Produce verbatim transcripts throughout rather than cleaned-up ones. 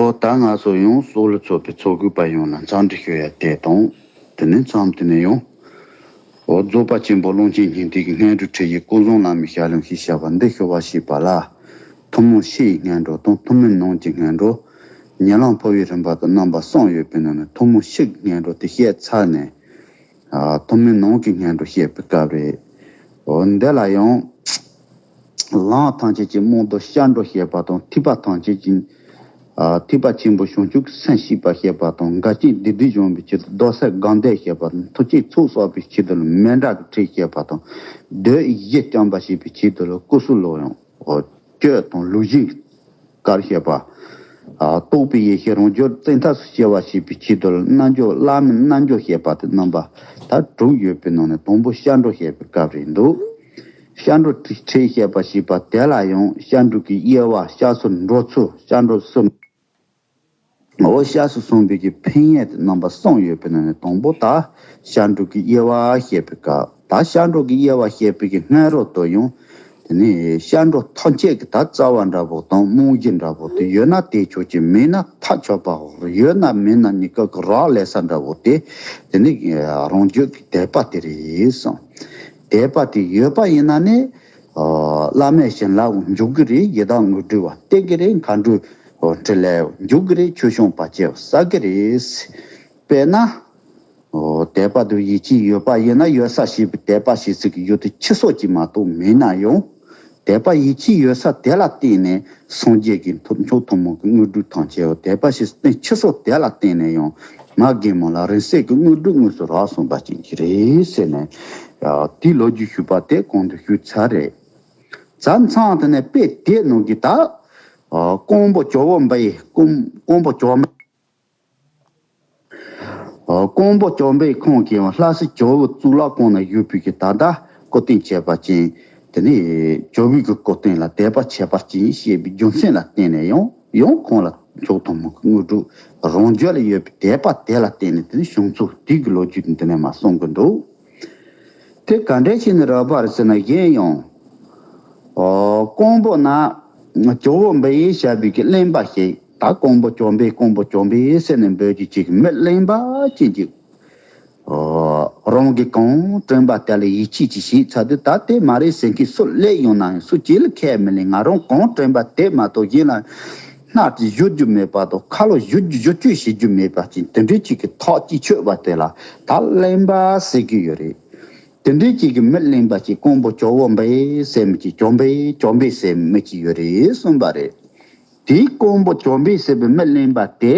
ཨོ་ད་ང་ཚོ་ཡང་སོག་ལུ་ཚོགས་པའི་ཚོགས་དགོས་པ་ཡོངས་ལ་འཚམས་འདྲི་ཞུ་ཡ་དེ་དང་། དེ་ནས་མཚམས་དེ་ནས་ཡང་། ཨོ་རྫོགས་པ་ཆེན་པོ་ཀློང་ཆེན་སྙིང་ཐིག་གི་སྔོན་འགྲོའི་ཁྲིད་ཡིག་སྐུ་གསུང་བླ་མའི་ཞལ་ལུང་ཞེས་བྱ་བ་འདི་ཞུ་བ་ཞེས་པ་ལ། ཐུན་མོང་ཕྱི་ཡི་སྔོན་འགྲོ་དང་ཐུན་མོང་ནང་གི་སྔོན་འགྲོ། ཉེ་ལམ་འཕོ་བའི་རིམ་པ་དང་རྣམ་པ་གསུམ་ཡོད་པའི་ནང་ནས་ཐུན་མོང་ཕྱི་གི་སྔོན་འགྲོ་དེ་བཤད་ཚར་ནས། ཐུན་མོང་ནང་གི་སྔོན་འགྲོ་བཤད་པའི་སྐབས་རེད། འོ་འདི་ལ་ཡང་། ལམ་ཐམས་ཅད་ཀྱི་རྨང་རྡོ་སྐྱབས་འགྲོ་བཤད་པ་དང་ཐེག་པ་ཐམས་ཅད་ཀྱི། ཐེག་པ་ཆེན་པོ་བྱང་ཆུབ་ཀྱི་སེམས་བསྐྱེད་པ་བཤད་པ་དང་འགལ་རྐྱེན་སྡིག་སྒྲིབ་སྦྱོང་བའི་ཆེད་དུ་རྡོག་སེལ་དགོངས་དོན་བཤད་པ་དང་ཐུགས་བསྐྱེད་ཚོགས་གསོག་པའི་ཆེད་དུ་མཎྜལ་གྱི་ཁྲིད་བཤད་པ་དང་། མདོའི་གཞི་བསྐྱངས་པ་བྱེད་པའི་ཆེད་དུ་སྐུ་གསུང་ལུགས་ཡང་། སྤྱོད་དང་ལུགས་གཞན་གྱི་བཀའ་བཤད་པ། རྟོགས་པའི་ཡེ་ཤེས་རང་རྒྱུད་བཙན་ཐབས་སུ་སྐྱེ་བ་བྱེད་པའི་ཆེད་དུ་རྣལ་འབྱོར་བླ་མའི་རྣལ་འབྱོར་བཤད་པ་དེ་རྣམ་པ་ད་དྲུག་ཡོད་པའི་ནང་ནས་དང་པོ་སྐྱབས་འགྲོ་བཤད་པའི་སྐབས་རེད་འདུག་སྐྱབས་འགྲོ་ཁྲིད་བཤད་པ་ཞེས་པ་དེ་ལ་ཡང་སྐྱབས་འགྲོ་གི་དབྱེ་བ་སྐྱབས་སུ་འགྲོ་ཚུལ་སྐྱབས་འགྲོ་སུ། འོ་སྐྱབས་སུ་སོང་བའི་གི་ཕན་ཡོན་དེ་རྣམ་པ་གསུམ་ཡོད་པའི་ནང་ནས་དང་པོ་ད་སྐྱབས་འགྲོ་གི་དབྱེ་བ་བཤད་པའི་སྐབས་ད་སྐྱབས་འགྲོ་གི་དབྱེ་བ་བཤད་པའི་གི་སྔ་རོལ་དུ་ཡང་། དེ་ནས་སྐྱབས་འགྲོ་ཐམས་ཅད་ཀྱི་ད་རྩ་བ་འདྲ་པོ་དང་རྨང་གཞི་འདྲ་པོ་དེ་ཡོད་ན་དེ་ཆོག་ཅིང་མེད་ན་ཐག་ཆོད་པའོ། ཡོད་ན་མེད་ན་གཉིས་ཀ་གི་རག་ལས་ས་འདྲ་པོ་དེ་དེ་ནས་རང་རྒྱུད་ཀྱི་དད་པ་དེ་རེད་གསུངས། དད་པ་དེ་ཡོད་པ་ཡིན་ན་ནི་བླ་མའི་བྱིན་རླབས་འཇུག་གི་རེད། ཡི་དམ་དངོས་གྲུབ་བ་སྟེར་གི་རེད། མཁའ་འགྲོའི་འོ་འཕྲིན་ལས་འཇུག་གི་རེད། ཆོས་སྐྱོང་བར་ཆད་བསལ་གི་རེད། དཔེར་ན། འོ་དད་པ་དང་ཡིད་ཆེས་ཡོད་པ་ཡིན་ན་ཡོད་ས་ཞེས་པའི་དད་པ་ཞེས་ཚིག་གི་ཡུལ་དུ་ཁྱི་སོགས་ཀྱིས་མ་གཏོགས་མེད་ན་ཡང་། དད་པ་ཡིད་ཆེས་ཡོད་ས་དེ་ལ་བརྟེན་ནས་སངས་རྒྱས་ཀྱི་མཆོག་ཐུན་མོང་གི་དངོས་གྲུབ་ཐམས་ཅད་འོ་དད་པ་ཞེས་བསྟན་ཁྱི་སོགས་དེ་ལ་བརྟེན་ནས་ཡང་མ་རྒན་མོ་ལ་རིང་བསྲེལ་གྱི་དངོས་གྲུབ་དངོས་སུ་རག་སོང་པ་ཅིག་རེད་ཟེར་ནས། དེའི་ལོ་རྒྱུས་ཞུས་པ་དེ་གོང་དུ་ཞུས་ཚར་རེད། མཚམས་མཚམས་དེ་ནས་དཔེ་དེབ་ནང་གི་ད། ཀོང་པོ་ཇོ་བོ་འབའ་ཡི་ཀོང་ཀོང་པོ་ཇོ་མ། ཀོང་པོ་ཇོ་འབའ་ཁོང་གིས་ལྷ་སའི་ཇོ་བོ་གཙུག་ལག་ཁང་ན་བཞུགས་པའི་གི་ད་ལྟ་སྐུ་རྟེན་བྱས་པ་ཅན། དེ་ནས་ཇོ་བོའི་གི་སྐུ་རྟེན་ལ་དད་པ་བྱས་པ་ཅན་ཞེས་པའི་རྒྱུ་མཚན་ལ་བརྟེན་ནས་ཡང་ཡང་ཁོང་ལ་མཆོག་ཐུན་མོང་གི་དངོས་གྲུབ་རང་རྒྱུད་ལ་ཡོད་པའི་དད་པ་དེ་ལ་བརྟེན་ནས་དེ་ནས་བྱུང་ཚུལ་དེ་གི་ལོ་རྒྱུས་འདི་ནས་མར་གསུང་གི་འདུག་དེ་ག་འདྲ་ཞིག་ནས་རག་པ་རེད་ཟེར་ན་གཞན་ཡང་། ཨོ། ཀོང་པོ་ན་ཇོ་བོ་འབའ་ཡི་ཞབས་པའི་གི་གླེན་པ་ཞིག་ད་ཀོང་པོ་ཇོ་འབའ་ཀོང་པོ་ཇོ་འབའ་ཟེར་ནས་འབོད་ཀྱི་ཅིག་མི་གླེན་པ་ཅིག་ཅིག་ཨོ། རང་གི་གང་དྲན་པ་དེ་ལ་ཡིད་ཆེས་ཅིག་བྱས་ཚར་དུས་ད་དེ་མ་རེད་ཟེར་མཁན་སུ་སླེབས་ཡོང་ན་ཡང་སུ་གཅིག་ལ་ཁས་མི་ལེན། ང་རང་གང་དྲན་པ་དེ་མ་གཏོགས་གཞན་ལ་སྣ་དེ་གཞུ་རྒྱུ་མེད་པ་དང་ཁ་ལོ་གཞུ་རྒྱུ་གཞུ་བཅོས་བྱེད་རྒྱུ་མེད་པ་ཅིག་དེ་འདྲའི་ཅིག་གི་ཐག་གཅིག་ཆོད་པ་དེ་ལ་ད་གླེན་པ་ཟེར་གྱི་ཡོད་རེད། དེ་འདྲའི་ཅིག་གི་མི་གླེན་པ་ཅིག་ཀོང་པོ་ཇོ་བོ་འབའ་ཡི་ཟེར་མི་ཅིག་ཇོ་འབའ་ཡི་ཇོ་འབའ་ཡི་ཟེར་མི་ཅིག་ཡོད་རེད་གསུངས་པ་རེད། དེའི་ཀོང་པོ་ཇོ་འབའ་ཡི་ཟེར་བའི་མི་གླེན་པ་དེ།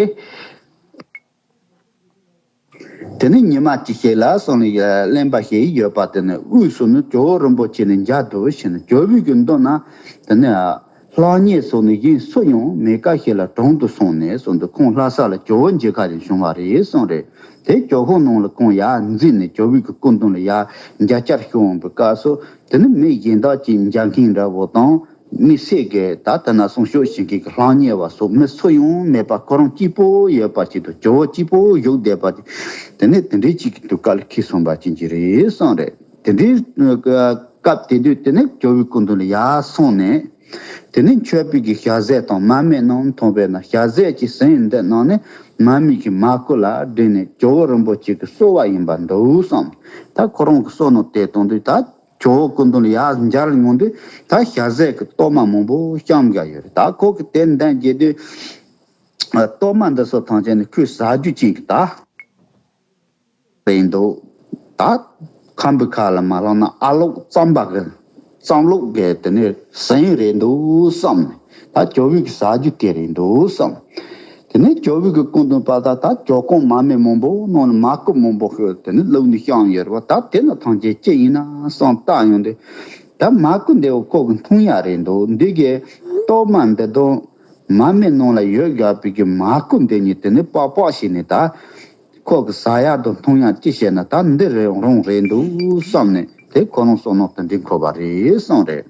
དེ་ནས་ཉི་མ་གཅིག་ཞིག་ལ་སོང་ནས་གླེན་པ་ཞིག་ཡོད་པ་དེ་ནི་དབུས་སུ་ནི་ཇོ་བོ་རིན་པོ་ཆེ་ནི་མཇལ་དུ་ཕྱིན་ནས་ཇོ་བོའི་གི་མདུན་ན་དེ་ནས། ལྷང་ཉེ་སོགས་ནི་གཞན་སུ་ཡང་མེད་ཀ་ཞིག་ལ་དྲུང་དུ་སོང་ནས་གསུངས་འདུག་ཁོང་ལྷ་ས་ལ་ཇོ་བོ་མཇལ་ཁ་ཞིག་བྱུང་བ་རེད་གསུངས་རེད། དེ་ཇོ་ཁང་ནང་ལ་ཁོང་ཡར་འཛེགས་ནས་ཇོ་བོའི་གི་སྐུ་མདུན་ལ་ཡར་མཇལ་བཅར་ཞུ་འོང་པའི་སྐབས་སུ་དེ་ནི་མི་གཞན་དག་ཅིག་མཇལ་མཁན་འདྲ་བོ་དང་མི་སེར་གྱི་ད་ལྟ་ན་སྲུང་སྐྱོབ་བྱེད་མཁན་གྱི་ལྷང་ཉེ་བ་སོགས་མི་སུ་ཡང་མེད་པ་ཁོ་རང་གཅིག་པོ་ཡོད་པ་ཅིག་ཏུ་ཇོ་བོ་གཅིག་པོ་བཞུགས་བསྡད་པ་དེ་ནི་དེ་འདྲའི་ཅིག་གི་དུས་སྐབས་ལ་འཁེལ་སོང་བ་ཅན་གྱི་རེད་གསུངས་རེད། དེ་འདྲའི་སྐབས་དེ་དུས་དེ་ནི་ཇོ་བོའི་སྐུ་མདུན་ལ་ཡར་སོང་ནས། དེ་ནས་མཆོད་པའི་གི་ཞལ་ཟས་དང་མར་མེ་རྣམས་འཐུངས་པས་ན་ཞལ་ཟས་ཀྱི་ཟན་འདི་རྣམས་ནི་མར་མེ་གི་མར་ཁུ་ལ་བསྒྲིལ་ནས་ཇོ་བོ་རིན་པོ་ཆེ་གི་གསོལ་བ་ཡིན་པར་འདུག་བསམ། ད་ཁོ་རང་གི་བསོད་ནམས་དེ་གཏོང་དུས་ད་ཇོ་བོ་སྐུ་མདུན་ལ་ཡར་མཇལ་ཡོང་དུས་ད་ཞལ་ཟས་ཀྱི་གཏོར་མ་མང་པོ་བཤམས་བཞག་ཡོད་རེད། ད་ཁོ་གི་དེ་འདོན་བྱེད་དུས་གཏོར་མ་འདི་ཚོ་ཐམས་ཅད་ནི་ཁོས་ཟ་རྒྱུ་ཅན་གྱི་ད། རེད་འདུག་ད་ཁམས་པའི་ཁ་ལ་མ་ལྷག་ན་ཨ་ལོག་རྩམ་པ་གི་རྩམ་ལོག་གི་དེ་ནས་ཟན་རེད་འདུག་བསམ་ནས་ད་ཇོ་བོའི་གི་ཟ་རྒྱུ་དེ་རེད་འདུག་བསམ། དེ་ནས་ཇོ་བོའི་གི་སྐུ་མདུན་པ་ད་ད་ཇོ་ཁང་མར་མེ་མང་པོ་ནང་ནས་མར་ཁུ་མང་པོ་ཤོར་དེ་ནས་བླུགས་ནས་བཤམས་ཡོད་རེད་བ། ད་དེ་ནི་ཐམས་ཅད་ཅི་ཡིན་ན་བསམ་བཏང་ཡོང་དུས་ད་མར་ཁུ་འདི་འོ་ཁོ་གི་འཐུང་ཡག་རེད་འདུག་འདི་གི་གཏོར་མ་འདི་དང་མར་མེ་ནང་ལ་ཡོད་བཞག་པའི་གི་མར་ཁུ་འདི་གཉིས་དེ་ནས་པགས་པགས་བྱས་ནས་ད། ཁོ་གི་ཟ་ཡག་དང་འཐུང་ཡག་ཅི་བྱས་ན་ད་འདི་རེད་རང་རེད་འདུག་བསམ་ནས་དེ་ཁོ་རང་བསོད་ནམས་དེ་འདྲའི་འཁོར་བ་རེད་གསུངས་རེད།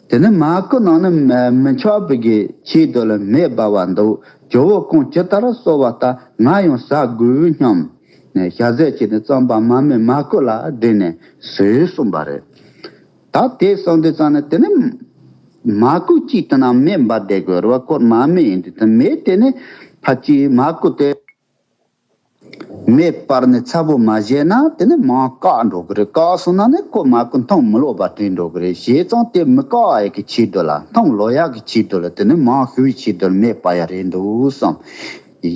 དེ་ནས་མར་ཁུ་ནང་ནས་མི་མི་ཆགས་པའི་གི་ཆེད་དུ་ལ་མེ་འབར་བ་འདུག་ཇོ་བོ་ཁོང་ཇི་ལྟར་གསོལ་བ་ལྟར་ང་ཡང་ཟ་དགོས་སྙམ་ནས་ཞལ་ཟས་བྱས་ནས་རྩམ་པ་མར་མེ་མར་ཁུ་ལ་བསྒྲིལ་ནས་ཟོས་གསུངས་པ་རེད། ད་དེ་གསུངས་དུས་ཙང་ནས་དེ་ནས། མ་བསྐུལ་གཅིག་དེ་ན་མེ་འབར་བསྡད་དགོས་རེད་བ། ཁོར་མ་མེ་ཡིན་དུས་དེ་མེ་དེ་ནི་ཕ་གཅིག་མ་བསྐུལ་དེ། མེ་སྤར་ནས་ཚ་པོ་མ་བཞེས་ན་དེ་ནི་མར་བཀག་འགྲོ་གི་རེད། བཀག་སོང་ན་ནི་ཁོ་མ་བསྐུལ་འཐུང་མི་ལོག་པ་དྲན་འགྲོ་གི་རེད། བྱས་ཙང་དེ་མི་བཀག་ཡག་གི་ཆེད་དུ་ལ། འཐུང་ལོག་ཡག་གི་ཆེད་དུ་ལ་དེ་ནི་མར་ཤུ་བའི་ཆེད་དུ་ལ་མེ་སྤར་ཡག་རེད་འདུག་བསམ།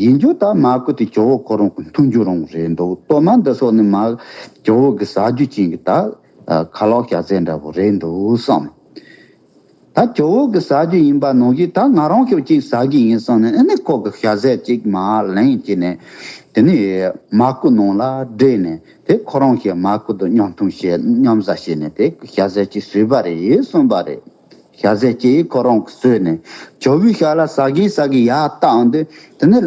ཡིན་རྒྱུ་ད་མ་བསྐུལ་དེ་ཇོ་བོ་ཁོ་རང་གི་མཐུན་འགྱུར་རང་རེད་འདུག། གཏོར་མ་འདི་སོགས་ནི་མ་ཇོ་བོ་གི་ཟ་རྒྱུ་ཅན་གྱི་ད་ཁ་ལག་བྱ་ཟས་འདྲ་པོ་རེད་འདུག་བསམ། ད་ཇོ་བོ་གི་ཟ་རྒྱུ་ཡིན་པ་ནང་བཞིན་ད་ང་རང་ཁྱོད་ཅིག་ཟ་གི་ཡིན་བསམ་ནས། ཨ་ནི་ཁོ་གི་བྱ་ཟས་ཅིག་མར་ལེན་བྱས་ནས་དེ་ནི་མ་བསྐུལ་ནང་ལ་བསྒྲིལ་ནས། དེ་ཁོ་རང་གི་མ་བསྐུལ་དུ་མཉམ་འཐུང་བྱས། མཉམ་བཟའ་བྱས་ནས་དེ་བྱ་ཟས་ཅིག་ཟོས་པ་རེད་གསུངས་པ་རེད། བྱ་ཟས་ཅིག་ཁོ་རང་གིས་ཟོས་ནས་ཇོ་བོའི་ཞབས་ལ་ཟ་གིན་ཟ་གིན་ཡར་བཏང་དུས། དེ་ནི་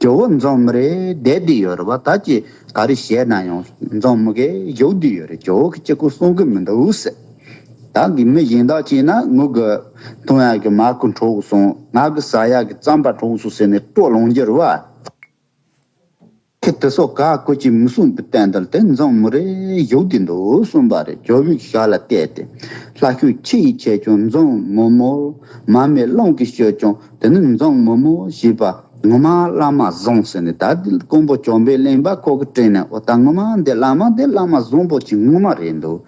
ཇོ་བོ་འཛོམས་མི་རེ་བསྡད་བསྡད་ཡོད་རེད་བ། ད་ཅི་ག་རེ་བྱས་ན་ཡང་འཛོམས་མི་གིས་བཞུགས་བསྡད་ཡོད་རེད། ཇོ་བོ་གིས་ཅི་ཁོ་གསུང་གི་མི་འདུག་ཟེར། ད་གི་མི་གཞན་དག་ཅིག་ན་ངུ་གི་འཐུང་ཡག་གི་མ་བསྐུལ་འཕྲོག་སོང་། ང་གི་ཟ་ཡག་གི་རྩམ་པ་འཕྲོག་སོང་ཟེར་ནས་སྤྲོ་ལངས་རྒྱུ་རེད་བ། ཁྱེད་དེ་སོགས་ག་ཁོ་ཅིག་མི་གསུང་པའི་སྟེང་དུ་དེ་འཛོམས་མི་རེ་བཞུགས་བསྡད་འདུག་གསུངས་པ་རེད། ཇོ་བོའི་ཞབས་ལ་བལྟས་ཏེ། ལྷ་ཆོས་ཆུ་ཡིས་བྱས་ཀྱང་འཛོམས་མི་མོ། མར་མེ་རླུང་གིས་གཅོད་ཀྱང་དེ་ནི་འཛོམས་མི་མོ་ཞེས་པ་ངོ་མ་བླ་མ་བཟང་ཟེར་ནས། ད་འདི་ཀོང་པོ་བྱམས་པས་གླེན་པ་ཁོ་གིས་དྲན་ནས། འོ་ད་ངོ་མ་འདི་བླ་མ་འདི་བླ་མ་བཟང་པོ་ཅིག་ངོ་མ་རེད་འདུག།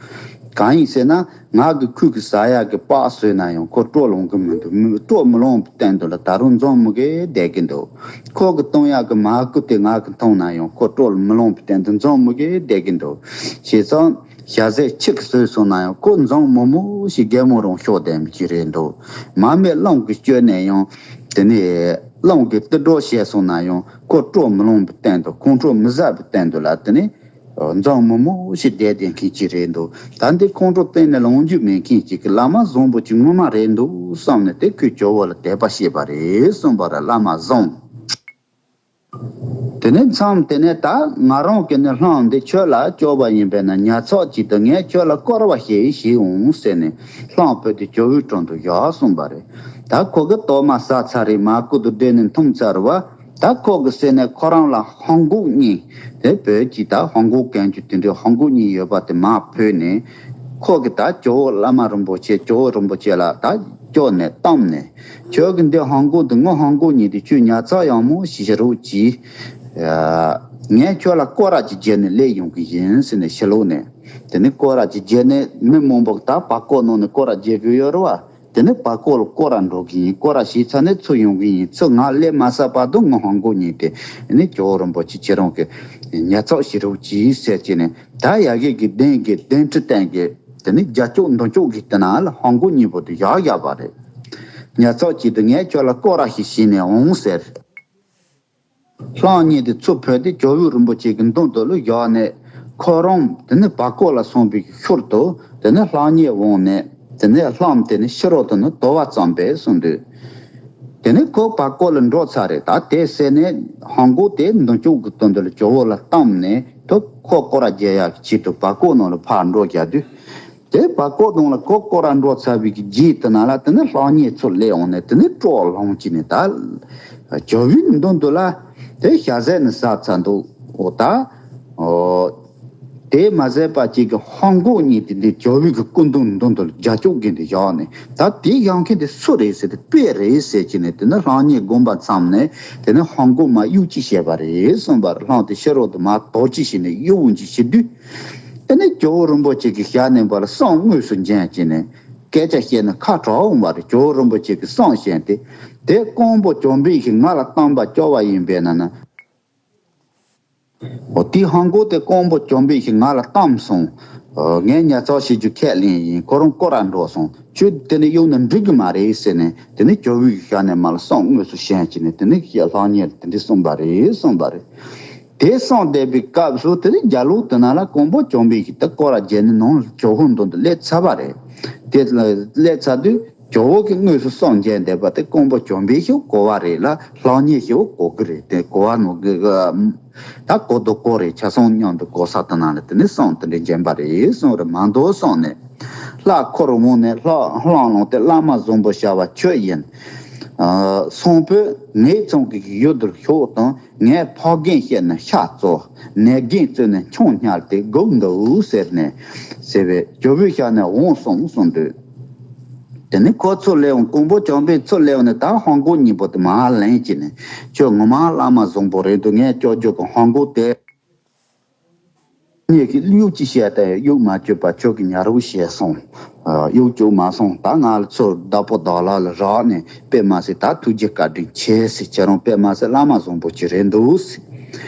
གང་ཡིན་ཟེར་ན། ང་གི་ཁོ་གི་ཟ་ཡག་གི་སྤགས་ཟོས་ན་ཡང་ཁོ་སྤྲོ་ལངས་གི་མི་འདུག། མི་སྤྲོ་མི་ལངས་པའི་སྟེང་དུ་ལ་ད་རུང་འཛོམས་མི་གིས་བསྡད་ཀྱི་འདུག། ཁོ་གི་བཏུང་ཡག་གི་མ་བསྐུལ་དེ་ང་གིས་འཐུང་ན་ཡང་ཁོ་སྤྲོ་མི་ལངས་པའི་སྟེང་དུ་འཛོམས་མི་གིས་བསྡད་ཀྱི་འདུག། བྱས་ཙང་བྱ་ཟས་ཆི་གིས་ཟོས་སོང་ན་ཡང་ཁོ་འཛོམས་མི་མོ་ཞིག་གད་མོ་རང་ཤོར་བསྡད་མི་ཅིག་རེད་འདུག། མར་མེ་རླུང་གིས་གཅོད་ནས་ཡང་དེ་ནི་རླུང་གིས་དུད་འགྲོ་བྱས་སོང་ན་ཡང་ཁོ་སྤྲོ་མི་ལངས་པའི་སྟེང་དུ། ཁོང་ཁྲོ་མི་ཟ་བའི་སྟེང་དུ་ལ་དེ་ནི་འཛོམས་མི་མོ་ཞིག་བསྡད་བསྡད་མཁན་ཅིག་རེད་འདུག། ད་འདི་ཁོང་ཁྲོ་གཏན་ནས་ལངས་རྒྱུ་མེད་མཁན་ཅིག་གི་བླ་མ་བཟང་པོ་ཅིག་ངོ་མ་རེད་འདུག་བསམ་ནས་དེ་ཁོས་ཇོ་བོ་ལ་དད་པ་བྱས་པ་རེད་གསུངས་པ་རེད། བླ་མ་བཟང་། དེ་ནས་མཚམས་དེ་ནས་ད་ང་རང་གིས་ནི་ལྷམ་འདི་ཁྱོད་ལ་སྐྱོར་བ་ཡིན་པས་ན་ཉར་ཚགས་གྱིས་དང་ངས་ཁྱོད་ལ་བསྐོར་བ་ཞིག་བྱེད་འོང་ཟེར་ནས་ལྷམ་ཕུད་དེ་ཇོ་བོའི་དྲུང་དུ་བཞག་གསུངས་པ་རེད། ད་ཁོ་གིས་གཏོར་མ་བསགས་ཚར་རེད། མར་ཁུ་དང་འབྲས་ནི་འཐུང་ཚར་བ། ད་ཁོ་གི་སེམས་ནས་ཁོ་རང་ལ་ཧོམ་གོག་གཉིས། དེ་བོད་ཀྱི་ད་ཧོམ་གོག་གན་རྒྱུ་དེ་འདྲའི་ཧོམ་གོག་གཉིས་ཡོད་པ་དེ་མར་ཕུད་ནས། ཁོ་གིས་ད་ཇོ་བོ་བླ་མ་རིན་པོ་ཆེ། ཇོ་བོ་རིན་པོ་ཆེ་ལ་ད་སྐྱོར་ནས་བཏང་ནས། ཁྱོད་ཀྱི་འདི་ཧོམ་གོག་འདི། ངའི་ཧོམ་གོག་གཉིས་དེ་ཁྱོད་ཉར་ཚགས་ཡག་མོ་ཞིག་བྱེད་རོགས་གྱིས། ངས་ཁྱོད་ལ་སྐོར་ར་ཅིག་བརྗེས་ནས་སླེབས་ཡོང་གི་ཡིན་ཟེར་ནས་ཕྱི་ལོགས་ནས། དེ་ནས་སྐོར་ར་ཅིག་བརྗེས་ནས། མི་མང་པོ་ད་བར་སྐོར་ནང་ནས་སྐོར་ར་བརྗེ་གི་ཡོད་རེད་བ། དེ་ནས་བར་སྐོར་ལ་སྐོར་ར་འགྲོ་གི་ཡིན། སྐོར་ར་བྱས་ཚར་ནས་ཚུར་ཡོང་གི་ཡིན། ཚུར་ང་སླེབས་མ་ཚར་བར་དུ་ངའི་ཧོམ་གོག་གཉིས་དེ་ནི་ཇོ་བོ་རིན་པོ་ཆེ་ཁྱེད་རང་གིས་ཉར་ཚགས་བྱེད་རོགས་གྱིས་ཟེར་བྱས་ནས། ད་ཡ་གི་གི་གདན་གི་གདན་ཁྲི་སྟེང་གི་དེ་ནི་རྒྱ་ཅོག་མདུན་ཅོག་གི་དེ་ནང་ལ་ཧོམ་གོག་གཉིས་པོ་དེ་བཞག་བཞག་པ་རེད། ཉར་ཚགས་གྱིས་དང་ངས་ཁྱོད་ལ་སྐོར་ར་ཞིག་བྱས་ནས་འོང་ཟེར། ལྷམ་གཉིས་དེ་ཚུར་ཕུད་དེ་ཇོ་བོ་རིན་པོ་ཆེ་གི་མདུན་དུ་ལ་བཞག་ནས། ཁོ་རང་དེ་ནི་བར་སྐོར་ལ་སོང་བའི་ཤུལ་དུ་དེ་ནི་ལྷམ་གཉིས་འོངས་ནས། དེ་ནི་ལྷམ་དེ་ནི་ཕྱི་རོལ་དུ་ནི་དོར་བར་བརྩམས་པས་གསུངས་དུས། དེ་ནི་ཁོ་བར་སྐོར་ལ་འགྲོ་ཚར་རེད། ད་དེ་ཟེར་ནས་ཧོམ་གོག་དེ་མདུན་ཅོག་གི་མདུན་དུ་ལ་ཇོ་བོ་ལ་བཏང་ནས། དེ་ཁོ་སྐོར་ར་རྒྱག་ཡག་གི་ཆེད་དུ་བར་སྐོར་ནང་ལ་ཕར་འགྲོ་བཞག་དུས། དེ་བར་སྐོར་ནང་ལ་ཁོ་སྐོར་ར་འགྲོ་ཚར་བའི་གི་རྗེས་དེ་ནང་ལ་དེ་ནི་ལྷམ་གཉིས་ཚུར་སླེབས་འོངས་ནས། དེ་ནི་སྤྲོ་ལངས་བྱས་ནས་ད་ཇོ་བོའི་མདུན་དུ་ལ་དེ་ཞལ་ཟས་ནི་ཟ་ཚར་འདུག། འོ་ད། འོ། དེ་མ་ཟད་པ་ཅིག་གི་ཧོམ་གོག་གཉིས་དེ་འདི་ཇོ་བོའི་གི་སྐུ་མདུན་མདུན་དུ་རྒྱ་ཅོག་གི་འདི་བཞག་ནས། ད་དེ་བཞག་མཁན་དེ་སུ་རེད་ཟེར་ཏེ། དཔེ་རེད་ཟེར་བྱས་ནས། དེ་ནི་ལྷམ་གཉིས་བསྒོམ་པ་མཚམས་ནས། དེ་ནི་ཧོམ་གོག་མར་གཡུག་ཅིག་བྱས་པ་རེད་གསུངས་པ་རེད། ལྷམ་དེ་ཕྱི་རོལ་དུ་མར་དོར་ཅིག་བྱས་ནས་གཡུག་འོང་ཅིག་བྱེད་དུས། དེ་ནི་ཇོ་བོ་རིན་པོ་ཆེ་གི་ཞལ་ནས་པ་ལ་བསང་དངོས་སུ་འབྱིན་བྱས་ནས། སྐད་ཆ་བཤད་ན་ཁ་གྲག་འོང་བ་རེད། ཇོ་བོ་རིན་པོ་ཆེ་གིས་བསང་བཞེས་ཏེ། དེ་ཀོང་པོ་བྱམས་པས་ཞིག་ང་ལ་བཏང་པ་སྐྱོར་བ་ཡིན་པས་ན་ན། འོ་དེའི་ཧོམ་གོག་དེ་ཀོང་པོ་བྱམས་པས་ཞིག་ང་ལ་བཏང་སོང་། ངས་ཉར་ཚགས་བྱེད་རྒྱུ་ཁས་ལེན་ཡིན། ཁོ་རང་སྐོར་ར་འགྲོ་སོང་། ཁྱོད་དེ་ནས་གཡུག་ན་འགྲིག་གི་མ་རེད་ཟེར་ནས། དེ་ནས་ཇོ་བོའི་ཞལ་ནས་མར་ལ་བསང་དངོས་སུ་བཞེས་བྱས་ནས། དེ་ནས་ལྷམ་གཉིས་དེ་འདྲ་གསུངས་པ་རེད་གསུངས་པ་རེད། དེ་གསུངས་བསྡད་པའི་སྐབས་སུ་དེ་ནས་རྒྱ་ལོག་དེ་ནང་ལ་ཀོང་པོ་བྱམས་པས་ཞིག་དེ་སྐོར་ར་བརྒྱབ་ནས་ནང་ལ་ཇོ་བོ་མདུན་དུ་སླེབས་ཚར་བ་རེད། དེ་སླེབས་ཚར་དུས། ཇོ་བོ་གིས་དངོས་སུ་བསང་བཞེས་བསྡད་པ་དེ་ཀོང་པོ་བྱམས་པས་ཞིག་གོ་བ་རེད་ལ། ལྷམ་གཉིས་ཞིག་གོ་གི་རེད། དེ་གོ་བ་ནོར་གི། ད་གོ་དང་གོ་རེད། ཆ་ཚང་མཉམ་དུ་གོ་ས་དེ་ནང་ལ་དེ་ནས་བསང་དེ་འདྲ་བྱིན་པ་རེད་གསུངས་རེད། མ་འདོད་བསམ་ནས་ལྷ་འཁོར་འོངས་ནས། ལྷ་ལྷང་ལྷང་དེ་བླ་མ་བཟང་པོ་ཞབས་པད་ཆོས་ཡིན། སང་ཕོད་ངེད་ཚང་གི་ཡུལ་དུ་ཤོག་དང་། ངས་ཕོ་རྒན་བཤད་ན་ཤ་བཙོ། ནད་རྒན་བཙོས་ན་ཆང་ཉལ་ཏེ་སྒུག་འདུག་ཟེར་ནས། ཟེར་བས་ཇོ་བོའི་ཞལ་ནས་འོང་སོང་གསུངས་དུས། དེ་ནས་ཁོ་ཚུར་སླེབས་འོང་། ཀོང་པོ་བྱམས་པས་ཚུར་སླེབས་འོང་ནས་ད་ཧོང་ཀོང་གཉིས་པོ་དེ་མར་ལེན་བྱས་ནས། ཁྱོད་ངོ་མ་བླ་མ་བཟང་པོ་རེད་འདུག་ངས་སྐྱོར་རྒྱུ་གི་ཧོང་ཀོང་དེ། ངས་ཀྱི་གཡུག་ཅིག་བཤད་དེ་གཡུག་མ་བཅུག་པ་ཁྱོད་ཀྱི་ཉར་བུ་བཤད་སོང་། ཨ། གཡུག་བཅུག་མ་སོང་། ད་ང་ལ་ཚུར་བདག་པོ་བདག་ལ་ལ་རག་ནས་དཔེ་མ་སྲིད་ད་ཐུགས་རྗེ་བཀའ་དྲིན་ཆེ་ཟེར། ཁྱེད་རང་དཔེ་མ་སྲིད་བླ་མ་བཟང་པོ་ཅིག་རེད་འདུག་ཟེར།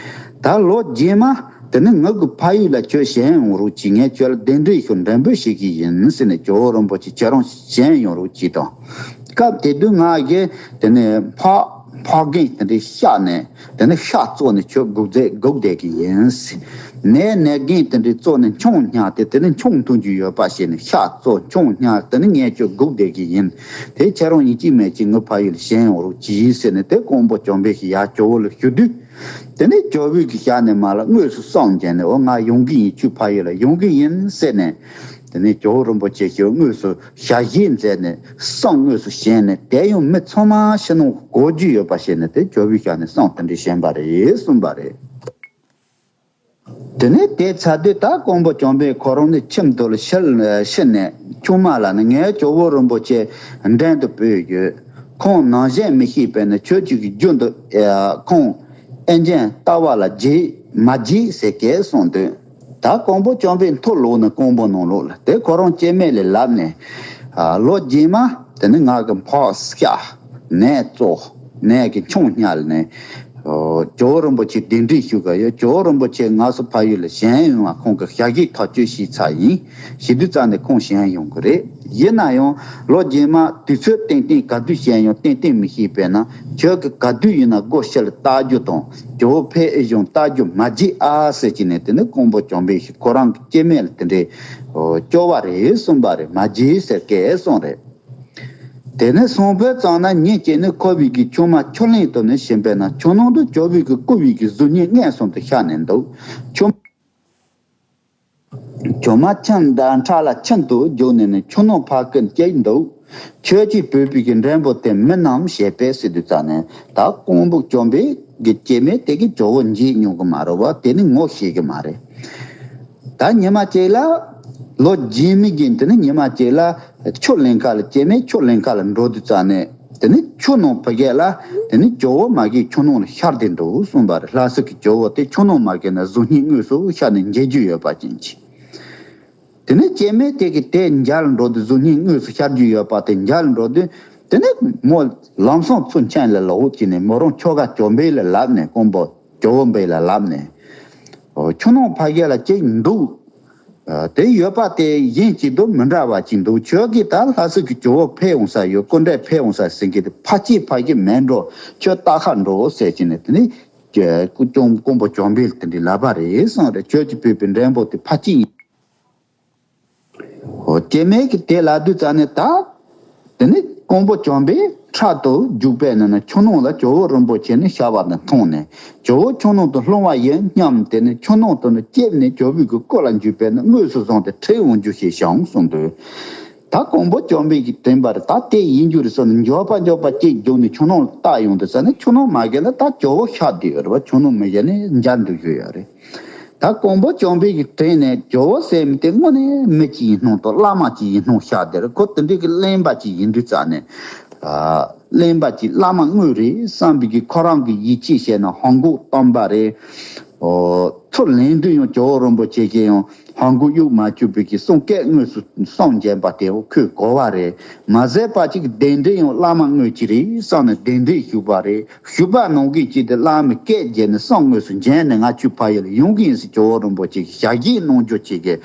ད་ལོ་རྗེས་མ་དེ་ནས་ངའི་གི་ཕ་ཡུལ་ལ་ཁྱོད་ཞལ་ཡོང་རོགས་གྱིས། ངས་ཁྱོད་ལ་གདན་འདྲེན་ཞུ་འདྲེན་འབུལ་ཞུ་གི་ཡིན་ཟེར་ནས། ཇོ་བོ་རིན་པོ་ཆེ་ཁྱེད་རང་ཞལ་ཡོང་རོགས་གྱིས་དང་། སྐབས་དེ་དུས་ང་གིས་དེ་ནས་ཕག་ཕག་རྒན་དེ་འདྲའི་གཤགས་ནས། དེ་ནས་ཤ་བཙོས་ནས་ཁྱོད་སྒུག་བསྡད་སྒུག་བསྡད་ཀྱི་ཡིན། ནས་ནས་རྒན་དེ་འདྲའི་བཙོས་ནས་ཆང་བསྙལ་ཏེ། དེ་ནས་ཆང་འཐུང་རྒྱུ་ཡོད་པ་བྱས་ནས་ཤ་བཙོས་ཆང་བསྙལ། དེ་ནས་ངས་ཁྱོད་སྒུག་བསྡད་ཀྱི་ཡིན། དེ་ཁྱེད་རང་ཡིན་གཅིག་མིན་གཅིག་ངའི་ཕ་ཡུལ་ལ་ཞལ་ཡོང་རོགས་གྱིས་ཟེར་ནས། དེ་ཀོང་པོ་བྱམས་པས་ཀྱིས་ཡར་ཇོ་བོ་ལ་ཞུ་དུས། དེ་ནས་ཇོ་བོས་ཀྱི་ཞལ་ནས་མར་ལ་དངོས་སུ་གསུངས་བྱས་ནས། འོ་ང་ཡོང་གི་ཡིན། ཁྱོད་ཕ་ཡུལ་ལ་ཡོང་གི་ཡིན་ཟེར་ནས། དེ་ནས་ཇོ་བོ་རིན་པོ་ཆེ་ཞལ་དངོས་སུ་ཞལ་བཞེས་མཛད་ནས་གསུང་དངོས་སུ་བྱས་ནས། དེ་ཡང་མི་ཚང་མ་ཕྱི་ནང་གོ་རྒྱུ་ཡོད་པ་བྱས་ནས། དེ་ཇོ་བོའི་ཞལ་ནས་གསུང་དེ་འདྲ་བྱིན་པ་རེད་གསུངས་པ་རེད། དེ་ནས་དེ་ཚར་དུས་ད་ཀོང་པོ་བྱམས་པས་ཁོ་རང་ནས་ཁྱིམ་དུ་ལ་ཕྱིར་ཕྱིན་ནས། ཆུང་མ་ལ་ནི་ངས་ཇོ་བོ་རིན་པོ་ཆེ་འདྲེན་དུ་བོས་ཡོད། ཁོང་ནང་བཞིན་མི་ཤེས་པས་ན་ཁྱོད་ཀྱིས་རྒྱུན་དུ་ཁོང་ཨེ་ཅན་ལྟ་བ་ལ་བརྗེད་མ་བརྗེད་ཟེར་སྐད་གསུངས་དུས། ད་ཀོང་པོ་བྱམས་པས་མཐོ་ལོག་ནས་ཀོང་པོ་ནང་ལོགས་ལ། དེ་ཁོ་རང་སྐྱེ་དམན་ལ་ལབ་ནས། ཨ། ལོ་རྗེས་མ་དེ་ནི་ང་གི་ཕག་བཤགས། ནས་བཙོས། ནས་ཀྱི་ཆང་བསྙལ་ནས། ཨོ། ཇོ་བོ་རིན་པོ་ཆེ་གདན་འདྲེན་ཞུ་གི་ཡོད། ཇོ་བོ་རིན་པོ་ཆེ་ང་ཚོ་ཕ་ཡུལ་ལ་ཞལ་ཡོང་བ་ཁོང་གི་ཞལ་བཞེས་ཐག་གཅོད་བྱས་ཚར་ཡིན། བྱེད་དུས་ཙམ་ནས་ཁོང་ཞལ་ཡོང་གི་རེད། ཡིན་ན་ཡང་ལོ་རྗེས་མ་དུས་ཚོད་ཏན་ཏན་ག་དུས་ཞལ་ཡོང་ཏན་ཏན་མི་ཤེས་པས་ན། ཁྱོད་ཀྱི་ག་དུས་ཡིན་ན་སྒོ་ཕྱི་ལ་བལྟ་རྒྱུ་དང་ཇོ་བོ་ཕེབས་ཨེ་བྱུང་བལྟ་རྒྱུ་མ་བརྗེད་ཨ་ཟེར་གྱི་ནས། དེ་ནི་ཀོང་པོ་བྱམས་པས་ཁོ་རང་གི་སྐྱེ་དམན་ལ་དེ་འདྲའི་སྐྱོར་བ་རེད་གསུངས་པ་རེད། མ་བརྗེད་ཟེར་སྐད་གསུངས་རེད། དེ་ནས་སོང་བའི་ཙམ་ན་ཉིན་གཅིག་ནི་ཁོ་བོས་ཀྱི་ཆུང་མ་ཆུ་གླིང་དུ་ནི་ཕྱིན་པས་ན། ཆུ་ནང་དུ་ཇོ་བོས་ཀྱི་སྐུ་བོས་ཀྱི་གཟུགས་བརྙན་མངོན་སུམ་དུ་ཤར་ནས་འདུག་ཆུང་ཇོ་མོ་ཁྱིམ་དང་ཁྲ་ལ་ཁྱིམ་དུ་བརྒྱུགས་ནས་ནི་ཆུ་ནང་ཕར་ཀིར་སྐྱེལ་འདུག་ཁྱོད་ཀྱིས་བོས་པའི་གི་འདྲེན་པོ་དེ་མིན་ནམ་ཞེས་པས་ཟེར་དུས་ཙམ་ནས། ད་ཀོང་པོ་བྱམས་པས་གི་སྐྱེ་དམན་དེ་གི་ཇོ་བོ་མཇལ་མྱོང་གི་མ་རེད་བ། དེ་ནི་ངོ་ཤེས་གི་མ་རེད། ད་ཉི་མ་གཅིག་ལ་ལོ་རྗེས་མའི་གི་དེ་ནི་ཉི་མ་གཅིག་ལ་ཆུ་གླིང་ཁ་ལ་སྐྱེ་དམན་ཆུ་གླིང་ཁ་ལ་འགྲོ་དུས་ཙམ་ནས། དེ་ནི་ཆུ་ནང་ཕ་གི་ལ་དེ་ནི་ཇོ་བོ་མ་གི་ཆུ་ནང་ལ་ཤར་ཏེ་འདུག་གསུངས་པ་རེད། ལྷ་ས་གི་ཇོ་བོ་དེ་ཆུ་ནང་མ་གི་ན་གཟུགས་བརྙན་དངོས་སུ་ཤར་ནས་མཇལ་རྒྱུ་ཡོད་པ་ཅན་གྱི། དེ་ནས་སྐྱེ་དམན་དེ་གི་དེ་མཇལ་འགྲོ་དུས། གཟུགས་བརྙན་དངོས་སུ་ཤར་རྒྱུ་ཡོད་པ་དེ་མཇལ་འགྲོ་དུས། དེ་ནས་མོ་ལམ་སང་ཚུར་ཕྱིན་ལ་ལོག་ཅིག་ནས་མོ་རང་ཁྱོ་ག་བྱམས་པས་ལ་ལབ་ནས། ཀོང་པོ་ཇོ་བོ་བྱམས་པས་ལ་ལབ་ནས། ཨོ། ཆུ་ནང་ཕ་གི་ལ་ཅིག་འདུག་ཨ། དེ་ཡོད་པ་དེ་གཞན་གཅིག་དང་མི་འདྲ་བ་ཅིག་འདུག་ཁྱོད་ཀྱིས་ད་ལྷ་ས་གི་ཇོ་བོ་ཕེབས་འོང་ས་ཡོད། སྐུ་འདྲ་ཕེབས་འོང་ས་ཟེར་གི་དེ་ཕལ་ཆེར་ཕ་གི་མེད་འགྲོ། ཁྱོད་ལྟ་ག་འགྲོ་ཟེར་གྱི་ནས། དེ་ནས་ཀོང་པོ་བྱམས་པས་དེ་འདྲའི་ལབ་པ་རེད་གསུངས་རེད། ཁྱོད་ཀྱིས་བོས་པའི་འདྲེན་པོ་དེ་ཕལ་ཆེར་ཡིན། ཨོ། སྐྱེ་དམན་གྱིས་དེ་ལབ་དུས་ཙམ་ནས། ད་དེ་ནས་ཀོང་པོ་བྱམས་པས་ཁྲ་དུ་རྒྱུག་པས་ན་ན་ཆུ་ནང་ལ་ཇོ་བོ་རིན་པོ་ཆེ་ནི་ཤར་བ་ནི་མཐོང་ནས། ཇོ་བོ་ཆུ་ནང་དུ་ལྷུང་བ་ཡིན་སྙམ་སྟེ་ནི་ཆུ་ནང་དུ་ནི་ལྕེབ་ནས་ཇོ་བོའི་གི་སྐུ་ལ་འཇུས་པས་ན། དངོས་སུ་བཟུང་སྟེ་ཁྲིད་འོང་རྒྱུ་ཞེས་བྱུང་གསུངས་འདུག་ད་ཀོང་པོ་བྱམས་པས་ཀྱིས་དྲན་པར། ད་དེ་ཡིན་རྒྱུ་རེད་བསམ་ནས་མགྱོགས་པ་མགྱོགས་པ་ཅིག་རྒྱུགས་ནས་ཆུ་ནང་ལ་བཏགས་ཡོང་དུས་ཙམ་ནས། ཆུ་ནང་མ་གི་ལ་ད་ཇོ་བོ་ཤར་བསྡད་ཡོད་རེད་བ། ཆུ་ནང་མ་གི་ནས་མཇལ་འདུག་ཡོད་ཡོད་རེད། ད་ཀོང་པོ་བྱམས་པས་ཀྱིས་དྲན་ནས། ཇོ་བོ་ཟེར་མི་དེ་དངོས་གནས་མི་གཅིག་ཡིན་སྣང་དང་བླ་མ་གཅིག་ཡིན་སྣང་ཤར་བསྡད་རེད། ཁོ་དེ་འདྲའི་གི་གླེན་པ་གཅིག་ཡིན་དུས་ཙམ་ནས། ཨ། གླེན་པ་གཅིག་བླ་མ་དངོས་རེད་བསམ་པའི་གི་ཁོ་རང་གི་ཡིད་ཆེས་བྱས་ནས་ཧོང་ཀོང་བཏང་པ་རེད། ཨོ། ཚུར་ལེན་དུས་ཡང་ཇོ་བོ་རིན་པོ་ཆེ་གིས་ཡང་ཧོང་ཀོང་གཡུག་མ་བཅུག་པའི་གི་གསུང་སྐད་དངོས་སུ་གསུང་བྱིན་པ་དེ་ཁོས་གོ་བ་རེད། མ་ཟད་པ་ཅིག་གདན་འདྲེན་ཡང་བླ་མ་དངོས་གཅིག་རེད་བསམ་ནས་གདན་འདྲེན་ཞུས་པ་རེད། ཞུས་པ་ནང་བཞིན་གྱིས་དེ་བླ་མའི་སྐད་བརྒྱབ་ནས་གསུང་དངོས་སུ་བྱིན་ནས། ང་ཁྱོད་ཕ་ཡུལ་ལ་ཡོང་གི་ཡིན་ཟེར་ཇོ་བོ་རིན་པོ་ཆེ་གིས་ཞལ་བཞེས་གནང་རྒྱུ་བྱེད་ཀྱི།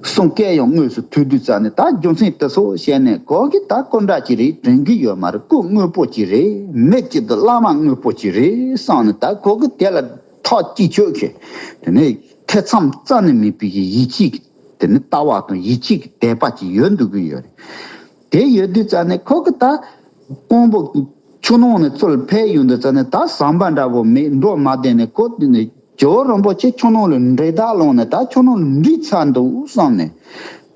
གསུང་སྐད་ཡང་དངོས་སུ་ཐོས་དུས་ཙམ་ནས། ད་རྒྱུ་མཚན་དེ་ཚོ་བཤད་ནས། ཁོ་གིས་ད་སྐུ་འདྲ་གཅིག་རེད། དྲན་གྱི་ཡོད་མ་རེད། སྐུ་དངོས་པོ་གཅིག་རེད། མི་གཅིག་དང་བླ་མ་དངོས་པོ་གཅིག་རེད་བསམ་ནས། ད་ཁོ་གིས་དེ་ལ་ཐག་གཅིག་ཆོད་ཀྱི། དེ་ནས་ཐེ་ཚོམ་རྩ་ནས་མེད་པའི་གི་ཡིད་ཆེས་ཀྱི། དེ་ནི་ལྟ་བ་དང་ཡིད་ཆེས་ཀྱི་དད་པ་ཅིག་ཡོད་འདུག་གི་ཡོད་རེད། དེ་ཡོད་དུས་ཙམ་ནས་ཁོ་གིས་ད་ཀོང་པོ་ཆུ་ནང་ནས་ཚུར་ཕེབས་ཡོང་དུས་ཙམ་ནས། ད་ཟམ་པ་འདྲ་བོ་མེད་འགྲོ་མ་བསྡད་ནས། ཁོ་དེ་ནས་ཇོ་བོ་རིན་པོ་ཆེ་ཆུ་ནང་ལ་འདྲེ་བདག་ལངས་ནས། ད་ཆུ་ནང་ལ་འདྲེ་ཚར་འདུག་བསམ་ནས།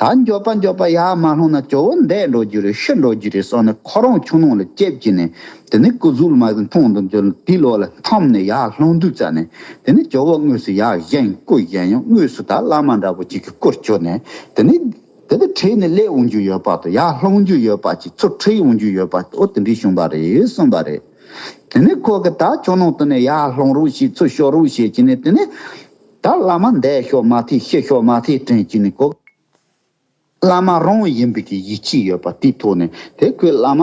ད་མགྱོགས་པ་མགྱོགས་པ་ཡར་མ་ལྷུང་ན་ཇོ་བོ་འདས་འགྲོ་རྒྱུ་རེད། ཤི་འགྲོ་རྒྱུ་རེད་བསམ་ནས། ཁོ་རང་ཆུ་ནང་ལ་ལྕེབ་ཀྱིས་ནས། དེ་ནས་སྐུ་གཟུགས་ལ་མ་མཐོང་དུ་འགྱུར། དེའི་ལོགས་ལ་འཐམས་ནས་ཡར་ལྷུང་དུས་ཙམ་ནས། དེ་ནས་ཇོ་བོ་དངོས་སུ་ཡར་བཞེངས། སྐུ་བཞེངས་ཡང་དངོས་སུ་ད་བླ་མ་འདྲ་བོ་ཅིག་གི་སྐུར་གྱུར་ནས། དེ་ནས་ དེ་ནི་ཁྲིད་ནས་སླེབས་འོང་རྒྱུ་ཡོད་པ་དང་ཡར་ལྷུང་རྒྱུ་ཡོད་པ་ཅིག་ཚུར་ཁྲིད་འོང་རྒྱུ་ཡོད་པ་ཨོ་དེ་འདྲའི་བྱུང་བ་རེད་གསུངས་པ་རེད། དེ་ནི་ཁོ་གི་ད་ཁྱོད་ནང་དུ་ནས་ཡར་ལྷུང་རོགས་བྱེད་ཚུར་ཤོག་རོགས་བྱེད་ཀྱི་ནི་དེ་ནི་ད་བླ་མ་འདས་ཤོག་མ་ཐེ་ཤི་ཤོག་མ་ཐེ་དྲན་གྱི་ནི་ཁོ། བླ་མ་རང་ཡིན་པའི་གི་ཡིད་ཆེས་ཡོད་པ་དེའི་ཐོག་ནས་དེ་ཁོས་བླ་མ་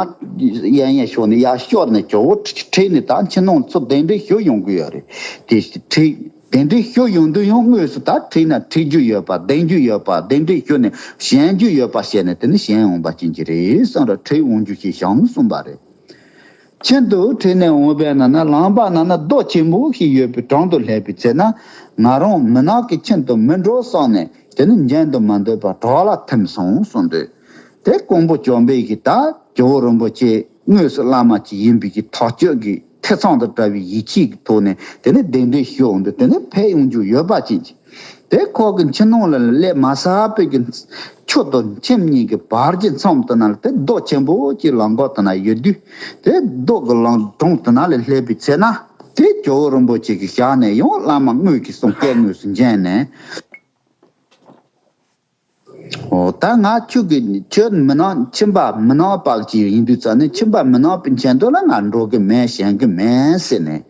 ཡན་ཡན་ཤོར་ནས་ཡར་ཤོར་ནས་ཇོ་བོ་ཁྲིད་ནས་ད་ཕྱི་ནང་ཚུར་གདན་འདྲེན་ཞུ་ཡོང་གི་ཡོད་རེད། དེ་ཁྲིད་གདན་འདྲེན་ཞུ་ཡོང་དུས་ཡང་དངོས་སུ་ད་ཁྲིད་ན་ཁྲིད་རྒྱུ་ཡོད་པ་གདན་རྒྱུ་ཡོད་པ་གདན་འདྲེན་ཞུ་ནས་བཞེངས་རྒྱུ་ཡོད་པ་བཤད་ནས་དེ་ནི་བཞེངས་འོང་པ་ཅན་གྱི་རེད་གསུངས་ར་ཁྲིད་འོང་རྒྱུ་ཞིག་བྱུང་གསུངས་པ་རེད། ཁྱིམ་དུ་ཁྲིད་ནས་འོངས་པའི་ནང་ན་ལམ་པ་ནང་ན་རྡོ་ཆེན་པོ་ཞིག་ཡོད་པའི་དྲུང་དུ་སླེབས་པའི་ཚེ་ན་ང་རང་མུན་ནག་གི་ཁྱིམ་དུ་མི་འགྲོ་བསམ་ནས་དེ་ནི་འཇོན་དུ་མ་འདོད་པར་བྲག་ལ་ཐིམ་སོང་གསུངས་དུས། དེ་ཀོང་པོ་བཅོམ་པའི་གི་ད་ཇོ་བོ་རིན་པོ་ཆེ་དངོས་སུ་བླ་མ་ཅིག་ཡིན་པའི་གི་ཐག་གཅོད་ཀྱི་ཐེ་ཚོམ་དང་བྲལ་བའི་ཡིད་ཆེས་ཀྱི་ཐོག་ནས་དེ་ནི་གདན་འདྲེན་ཞུ་འོང་དུས་དེ་ནི་ཕེབས་ཡོང་རྒྱུ་ཡོད་པ་ཅན་གྱི། དེ་ཁོ་གི་ཁྱིམ་ནང་ལ་སླེབས་མ་ཚར་བའི་གི་ཆུ་དང་ཁྱིམ་གཉིས་ཀྱི་བར་གྱི་མཚམས་དེ་ན་ལ་དེ་རྡོ་ཆེན་པོ་ཅིག་ལམ་འགག་དེ་ན་ཡོད་དུས། དེ་རྡོ་གི་ལམ་དྲུང་དེ་ན་ལ་སླེབས་པའི་ཚེ་ན། དེ་ཇོ་བོ་རིན་པོ་ཆེ་གི་ཞལ་ནས་ཡང་བླ་མ་དངོས་ཀྱིས་གསུང་སྐད་དངོས་སུ་འབྱིན་ནས། འོ་ད་ང་ཁྱོད་ཀྱི་ཁྱོད་མི་ནག་ཁྱིམ་པ་མི་ནག་པ་ཅིག་ཡིན་དུས་ཙ་ནས་ཁྱིམ་པ་མི་ནག་པའི་མཆན་ཐོག་ལ་ང་འགྲོ་གི་མེད་བཞེངས་གི་མེད་ཟེར་ནས།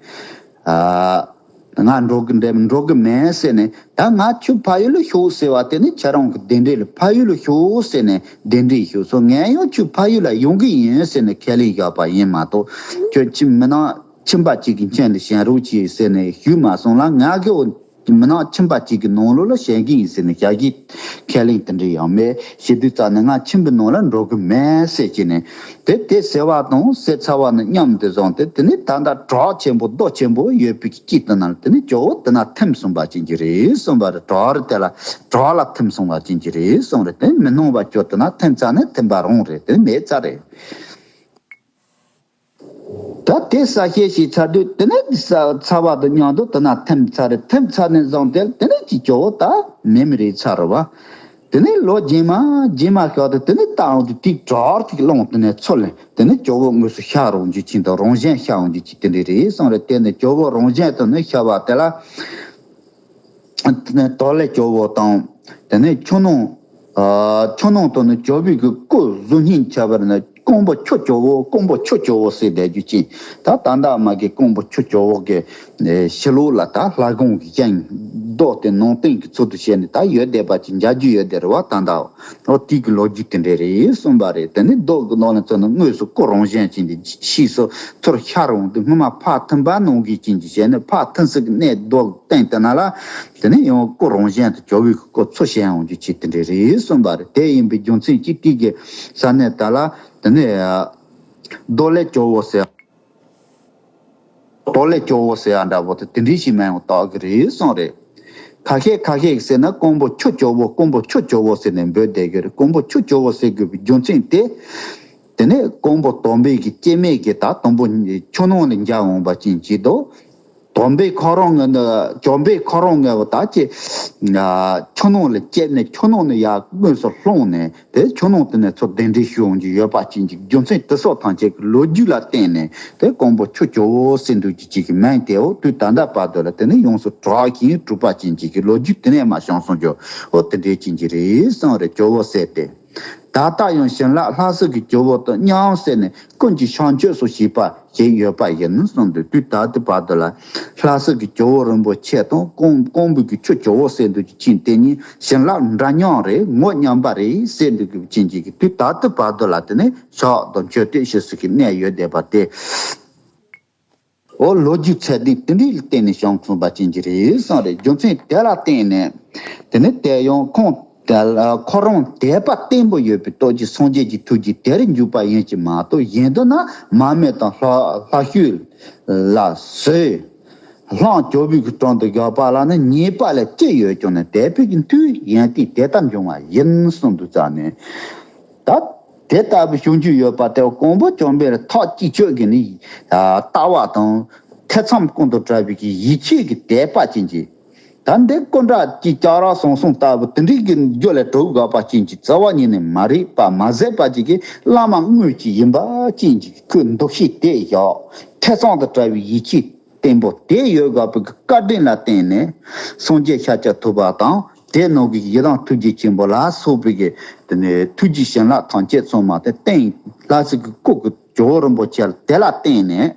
ཨ། ང་འགྲོ་གི་འདྲ་འགྲོ་གི་མེད་ཟེར་ནས་ད་ང་ཁྱོད་ཕ་ཡུལ་ལ་ཤོག་ཟེར་བ་དེ་ནི་ཁྱེད་རང་གི་གདན་འདྲེན་ལ་ཕ་ཡུལ་ལ་ཤོག་ཟེར་ནས་གདན་འདྲེན་ཞུས་སོང་། ངས་ཡང་ཁྱོད་ཕ་ཡུལ་ལ་ཡོང་གི་ཡིན་ཟེར་ནས་ཁས་ལེན་བཞག་པ་ཡིན་མ་གཏོགས་ཁྱོད་ཁྱིམ་མི་ནག་ཁྱིམ་པ་གཅིག་གི་མཆན་དུ་བཞེངས་རོགས་གྱིས་ཟེར་ནས་ཞུས་མ་སོང་ལ་ང་གི་འོ། མི་ནག་ཁྱིམ་པ་གཅིག་གི་ནང་ལོགས་ལ་བཞེངས་གི་ཡིན་ཟེར་ནས་བཞག་གི་ཁས་ལེན་དེ་འདྲ་ཡང་མེད་ཞེ་དུས་ཙ་ནས་ང་ཁྱིམ་པའི་ནང་ལ་འགྲོ་གི་མེད་ཟེར་གྱི་ནས་དེ་དེ་ཟེར་བ་དང་ཟེར་ཚར་བ་ནི་མཉམ་དུ་བཟུང་སྟེ་དེ་ནི་ད་ལྟ་བྲག་ཆེན་པོ་རྡོ་ཆེན་པོ་ཡོད་པའི་དཀྱིལ་དུ་ན་དེ་ནི་ཇོ་བོ་དེ་ན་ཐིམ་སོང་བ་ཅན་གྱི་རེད་གསུངས་པ་རེད། བྲག་རེད་དེ་ལ་བྲག་ལ་ཐིམ་སོང་བ་ཅན་གྱི་རེད་གསུངས་རེད། དེ་མི་སྣང་བ་ཇོ་དེ་ན་ཐིམ་ཚར་ནས་ཐིམ་པ་རང་རེད། དེ་མེད་ཚར་རེད། ད་དེ་གསལ་བཤད་བྱས་ཚར་དུས་དེ་ནས་ས་ཚ་བ་དང་མཉམ་དུ་དེ་ན་ཐིམ་ཚར་རེད། ཐིམ་ཚར་ནས་བཟུང་སྟེ་དེ་ནས་ཀྱི་ཇོ་བོ་ད་མེ་མི་རེད་ཚར་རེད་བ། དེ་ནས་ལོ་རྗེས་མ་རྗེས་མ་ཤོག་དུ་དེ་ནས་ད་འོང་དུ་ཏིག་གྲོར་ཅིག་སློང་དེ་ནས་ཚུར་ལེན་དེ་ནས་ཇོ་བོ་དངོས་སུ་ཤར་འོང་རྒྱུ་ཅིག་དང་རང་བཞིན་ཤར་འོང་རྒྱུ་ཅིག་དེ་འདྲ་རེད་གསུངས་རེད། དེ་ནས་ཇོ་བོ་རང་བཞིན་དུ་ནས་ཤར་བ་དེ་ལ། དེ་ནས་དོ་ལེ་ཇོ་བོ་དང་། དེ་ནས་ཆུ་ནང་། ཨ། ཆུ་ནང་དུ་ནི་ཇོ་བོའི་གི་སྐུ་གཟུགས་བརྙན་ཁྱབ་པར་ནི་ཀོང་པོ་ཆུ་ཇོ་བོ་ཀོང་པོ་ཆུ་ཇོ་བོ་ཟེར་བསྡད་རྒྱུ་ཅན། ད་ད་ལྟ་མ་གི་ཀོང་པོ་ཆུ་ཇོ་བོ་གི་ཨེ་ཕྱི་ལོགས་ལ་ད་ལྷ་ཁང་གི་སྤྱན་རྡོ་དེ་ནང་སྟེང་གི་ཚུལ་དུ་བྱས་ནས་ད་ཡོད་བསྡད་པ་ཅིག་མཇལ་རྒྱུ་ཡོད་བསྡད་རེད་བ། ད་ད་འོ་དེའི་གི་ལོ་རྒྱུས་དེ་འདྲ་རེད་གསུངས་པ་རེད། དེ་ནི་རྡོ་གི་ནང་ལ་ཚུད་ནས་དངོས་སུ་སྐུ་རང་བཞིན་ཅན་དེ་ཕྱིས་སུ་ཚུར་ཤར་འོང་དུས་སྔོན་མ་ཕར་ཐིམ་པ་ནང་གི་ཅན་གྱི་བྱས་ནས་ཕར་ཐིམ་ས་གི་གནས་རྡོ་སྟེང་དེ་ན་ལ། དེ་ནས་ཡང་སྐུ་རང་བཞིན་དུ་ཇོ་བོའི་སྐུ་ཚུར་བཞེངས་འོང་རྒྱུ་ཅིག་དེ་འདྲ་རེད་གསུངས་པ་རེད། དེ་ཡིན་པའི་རྒྱུ་མཚན་གྱིས་དེ་གི་ས་གནས་དེ་ལ་དེ་ནས་རྡོ་ལེ་ཇོ་བོ་ཟེར། རྡོ་ལེ་ཇོ་བོ་ཟེར་ཡ་འདྲ་པོ་དེ་དེ་འདྲའི་ཞིག་མིང་བཏགས་ཀྱི་རེད་གསུངས་རེད། ཁ་ཤས་ཁ་ཤས་ཀྱིས་ཟེར་ན་ཀོང་པོ་ཆུ་ཇོ་བོ་ཀོང་པོ་ཆུ་ཇོ་བོ་ཟེར་ནས་འབོད་བསྡད་ཀྱི་རེད། ཀོང་པོ་ཆུ་ཇོ་བོ་ཟེར་དགོས་པའི་རྒྱུ་མཚན་དེ། དེ་ནས་ཀོང་པོ་དོམ་པའི་གི་སྐྱེ་དམན་གྱི་ད་དུམ་བུ་ཆུ་ནང་ལ་འཇགས་འོང་པ་ཅན་གྱི་དོ། དོམ་པའི་ཁོ་རང་ངོ་ནི་ཇོ་བོའི་ཁོ་རང་ངོ་བོ་ད་ཅི། ཆུ་ནང་ལ་སྐྱེས་ནས་ཆུ་ནང་ནས་ཡར་དངོས་སུ་ལྷུང་ནས་དེ་ཆུ་ནང་དེ་ནས་ཚུར་གདན་འདྲེན་ཞུ་འོང་རྒྱུ་ཡོད་པ་ཅན་གྱི་རྒྱུ་མཚན་དེ་སོགས་ཐམས་ཅད་ཀྱི་ལོ་རྒྱུས་ལ་བརྟེན་ནས་དེ་ཀོང་པོ་ཆུ་ཇོ་བོ་ཟེར་འདུག་རྒྱུ་ཅིག་གི་མིང་དེའོ་དུས་ད་ལྟ་བར་དུ་ལ་དེ་ནས་ཡོངས་སུ་གྲགས་ཤིང་གྲུབ་པ་ཅན་གྱི་གི་ལོ་རྒྱུས་དེ་ནས་མ་བྱུང་སོང་རྒྱུ་ཨོ་དེ་འདྲའི་ཅན་གྱི་རེད་གསུངས་རེད། ཇོ་བོ་ཟེར་ཏེ། ད་ལྟ་ཡང་བྱིན་རླབས་ལྷ་སྲས་ཀྱི་ཇོ་བོ་དང་མཉམ་བསྲེས་ནས་ཀུན་གྱི་བྱང་ཆུབ་སུ་ཞིག་པ་ཞིག་ཡོད་པ་ཡིན་གསུངས་འདུག་དུས་ད་ལྟའི་བར་དུ་ལ་ལྷ་སྲས་ཀྱི་ཇོ་བོ་རིན་པོ་ཆེ་དང་ཀོང་ཀོང་པོ་གི་ཆུ་ཇོ་བོ་ཟེར་འདུག་རྒྱུ་ཅན་དེ་གཉིས་བྱིན་རླབས་འདྲ་མཉམ་རེད། ངོ་མཉམ་པ་རེད་ཟེར་འདུག་རྒྱུ་ཅན་གྱི་དུས་ད་ལྟའི་བར་དུ་ལ་དེ་ནས་ཕྱག་དང་མཆོད་རྟེན་ཞིག་སུ་གི་གནས་ཡོད་བསྡད་པ་དེ། འོ་ལོ་རྒྱུས་ཚད་ལྡན་དེ་འདྲའི་སྟེང་ནས་བྱུང་སོང་བ་ཅན་གྱི་རེད་གསུངས་རེད། རྒྱུ་མཚན་དེ་ལ་བརྟེན་ནས་དེ་ནི་དེ་ཡང་ཁོང་དེ་ལ་ཁོ་རང་དད་པ་བརྟན་པོ་ཡོད་པའི་སྟོབས་ཀྱིས་སངས་རྒྱས་ཀྱི་ཐུགས་རྗེ་དེར་འཇུག་པ་ཡིན་གྱི་མ་གཏོགས་གཞན་དུ་ན་མར་མེ་དང་ལྷ་ལྷ་བཤོས་ལ་ཟོས། ལྷང་ཇོ་བོའི་གི་དྲུང་དུ་བཞག་པ་ལ་ནི་ཉེས་པ་ལས་ཅི་ཡོད་ཀྱང་ནི་དད་པའི་གི་མཐུས་ཡོན་ཏན་དེ་ལྟར་འབྱུང་བ་ཡིན་གསུངས་འདུག་ཙང་ནས། ད་དེ་ལྟ་བུའི་བྱུང་རྒྱུ་ཡོད་པ་དེ་ཀོང་པོ་བཅོམ་པའི་ཐག་གཅིག་ཆོད་ཀྱི་ནི་ལྟ་བ་དང་ཐེ་ཚོམ་ཀུན་ཏུ་བྲལ་བའི་གི་ཡིད་ཆེས་ཀྱི་དད་པ་ཅན་གྱི། ད་འདི་སྐུ་འདྲ་གྱི་ལྕགས་ར་ཟང་ཟང་ལྟ་བུ་དེ་འདྲའི་གི་རྒྱུ་ལས་གྲུབ་དགོས་པ་ཅན་གྱི་རྩ་བ་ཉིད་ནས་མ་རིག་པ་མ་ཟད་པ་ཅིག་གི་བླ་མ་དངོས་ཅིག་ཡིན་པ་ཅན་གྱི་ཁོའི་འདུ་ཤེས་དེ་བཞག་ཐེ་ཚོམ་དུ་བྲལ་བའི་ཡིད་ཆེས། བརྟན་པོ་དེ་ཡོད་དགོས་པའི་བཀའ་དྲིན་ལ་བརྟེན་ནས་སངས་རྒྱས་ཤཱཀྱ་ཐུབ་པ་དང་ དེ་ནང་གི་ཡི་དམ་ཐུགས་རྗེ་ཆེན་པོ་ལ་སོགས་པའི་གི་དེ་ནས་ཐུགས་རྗེ་བྱིན་རླབས་ཐམས་ཅད་ཚང་མ་དེ་བརྟེན། ལྷ་སྲས་ཀྱི་སྐུ་གི་ཇོ་བོ་རིན་པོ་ཆེ་དེ་ལ་བརྟེན་ནས་